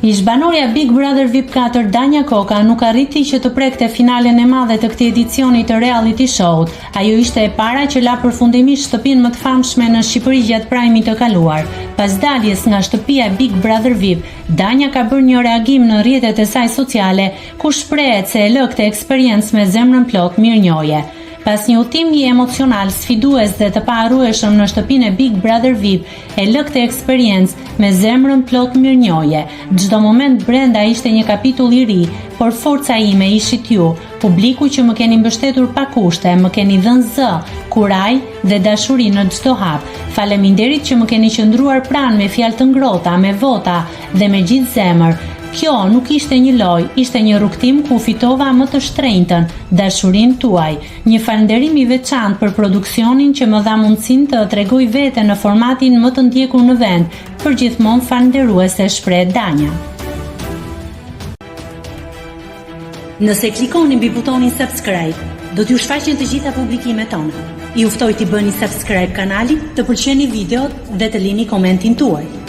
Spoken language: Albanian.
Ish-banorja Big Brother VIP 4 Danja Koka nuk arriti që të prekte finalen e madhe të këtij edicioni të reality show-t. Ajo ishte e para që la përfundimisht shtëpinë më të famshme në Shqipëri gjatë prime-it të kaluar. Pas daljes nga shtëpia e Big Brother VIP, Danja ka bërë një reagim në rrjetet e saj sociale, ku shprehet se e lë këtë eksperiencë me zemrën plot mirënjohje. Pas një udhëtimi emocional, sfidues dhe të paharrueshëm në shtëpinë e Big Brother VIP, e lë këtë eksperiencë me zemrën plot mirënjohje. Çdo moment brenda ishte një kapitull i ri, por forca ime ishit ju, publiku që më keni mbështetur pa kushte, më keni dhënë zë, kurajë dhe dashuri në çdo hap. Faleminderit që më keni qëndruar pranë me fjalë të ngrohta, me vota dhe me gjithë zemër. Kjo nuk ishte një lojë, ishte një rrugëtim ku fitova më të shtrenjtën, dashurinë tuaj. Një falënderim i veçantë për produksionin që më dha mundësinë të tregoj veten në formatin më të ndjekur në vend, përgjithmonë falënderuese shprehet Danja. Nëse klikoni mbi butonin subscribe, do t'ju shfaqen të gjitha publikimet tona. Ju ftoj t'i bëni subscribe kanalit, të pëlqeni videot dhe të lini komentin tuaj.